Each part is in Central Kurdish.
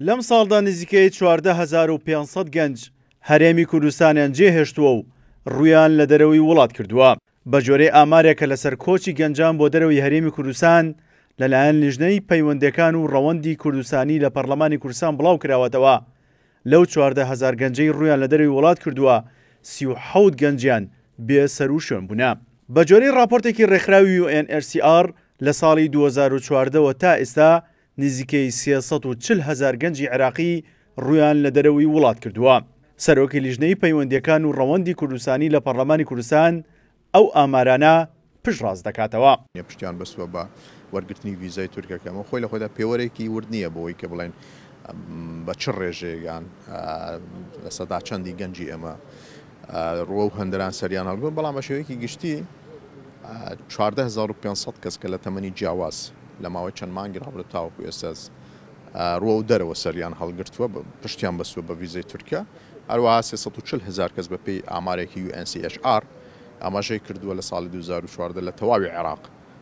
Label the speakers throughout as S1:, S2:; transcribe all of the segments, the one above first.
S1: لەمساڵدا نزیکەی 14,500 گەنج هەرێمی کوردستانیان جێهێشتووە و ڕوویان لە دەرەوەی وڵات کردووە. بەگوێرەی ئامارێک کە لەسەر کۆچی گەنجان بۆ دەرەوەی هەرێمی کوردستان لەلایەن لیژنەی پەیوەندییەکان و ڕەوەندی کوردستانی لە پەرلەمانی کوردستان بڵاوکراوەتەوە، لەو 14 هەزار گەنجەی ڕوویان لە دەرەوەی وڵات کردووە، 37 گەنجیان بێ سەروشوێن بوونە. بەگوێرەی ڕاپۆرتێکی ڕێکخراوی UNHCR لە ساڵی 2014 وە تا ئێستا نزیکەی 340 هەزار گەنجی عێراقی ڕوویان لە دەرەوەی وڵات کردووە. سەرۆکی لیژنەی پەیوەندییەکان و ڕەوەندی کوردستانی لە پەرلەمانی کوردستان ئەو ئامارانە پشتڕاست دەکاتەوە.
S2: پشتیان بەستووە بە وەرگرتنی ڤیزای تورکیا کە ئەمە خۆی لە خۆیدا پێوەرێکی ورد نییە بۆ ئەوەی کە بڵێن بە چ ڕێژەیەک یان لە سەدا چەندی گەنجی ئێمە ڕووە و هەندەران سەریان هەڵگرتووە، بەڵام بە شێوەیەکی گشتی 14,500 کەس کە لە تەمەنی جیاواز لە ماوەی چەند مانگی ڕابردوو تاوەکو ئێستا ڕووە و دەرەوە سەریان هەڵگرتووە، پشتیان بەستووە بە ڤیزەی تورکیا. هەروەها 340 هەزار کەس بەپێی ئامارێکی UNCHR ئاماژەی کردووە لە ساڵی 2014 لە تەواوی عێراق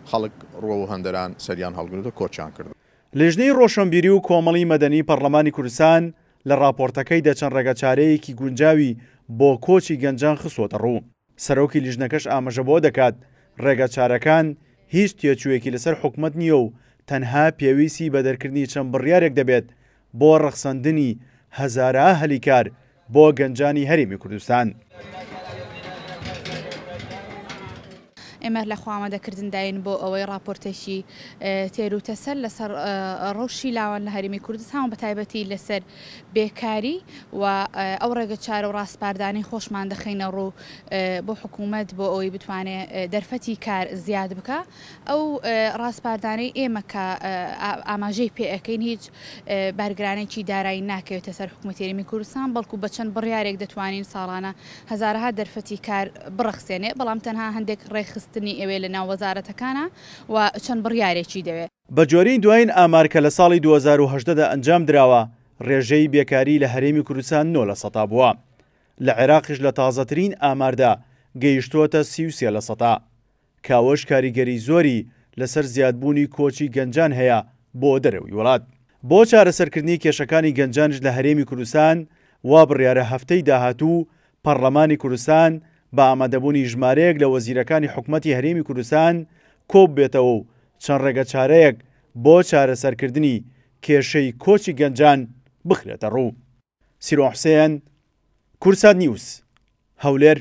S2: خەڵک ڕووە و هەندەران سەریان هەڵگرتووە کۆچیان کردووە.
S1: لیژنەی ڕۆشنبیری و کۆمەڵی مەدەنی پەڕلەمانی کوردستان لە ڕاپۆرتەکەیدا چەند ڕێگەچارەیەکی گونجاوی بۆ کۆچی گەنجان خستووەتە ڕوو. سەرۆکی لیژنەکەش ئاماژە بەوە دەکات، ڕێگەچارەکان هیچ تێچوویەکی لەسەر حکومەت نییە و تەنها پێویستی بە دەرکردنی چەند بڕیارێک دەبێت بۆ ڕەخساندنی هەزارەها هەلی کار بۆ گەنجانی هەرێمی کوردستان.
S3: ئێمە لە خۆئامادەکردنداین بۆ ئەوەی ڕاپۆرتێکی تێروتەسەل لەسەر ڕەوشی لاوان لە هەرێمی کوردستان و بەتایبەتی لەسەر بێکاری و ئەو ڕێگەچارە و ڕاسپاردانەی خۆشمان دەخەینە ڕوو بۆ حکوومەت بۆ ئەوەی بتوانێ دەرفەتی کار زیاد بکا. ئەو ڕاسپاردانەی ئێمە کە ئاماژەی پێ ئەکەین هیچ بارگرانێکی دارایی ناکەوێتە سەر حکوومەتی هەرێمی کوردستان، بەڵکو بە چەند بڕیارێک دەتوانین ساڵانە هەزارەها دەرفەتی کار بڕەخسێنێ، بەڵام تەنها هەندێک ڕێکخستنی ئەوێ لە ناو وەزارەتەکانا و چەند بڕیارێکی دەوێ.
S1: بە گوێرەی دوایین ئامار کە لە ساڵی 2018 دا ئەنجام دراوە، ڕێژەی بێکاری لە هەرێمی کوردستان 9 لەسەتا بووە. لە عێراقیش لە تازەترین ئاماردا گەیشتووەتە 33 لەسەتا. کە ئەوەش کاریگەری زۆری لەسەر زیادبوونی کۆچی گەنجان هەیە بۆ دەرەوەی وڵات. بۆ چارەسەرکردنی کێشەکانی گەنجانیش لە هەرێمی کوردستان وا بڕیارە هەفتەی داهاتوو پەڕلەمانی کوردستان بە ئامادەبوونی ژمارەیەک لە وەزیرەکانی حکومەتی هەرێمی کوردستان کۆببێتەوە و چەند ڕێگەچارەیەک بۆ چارەسەرکردنی کێشەی کۆچی گەنجان بخرێتەڕوو. سیروان حوسێن، کوردسات نیوز، هەولێر.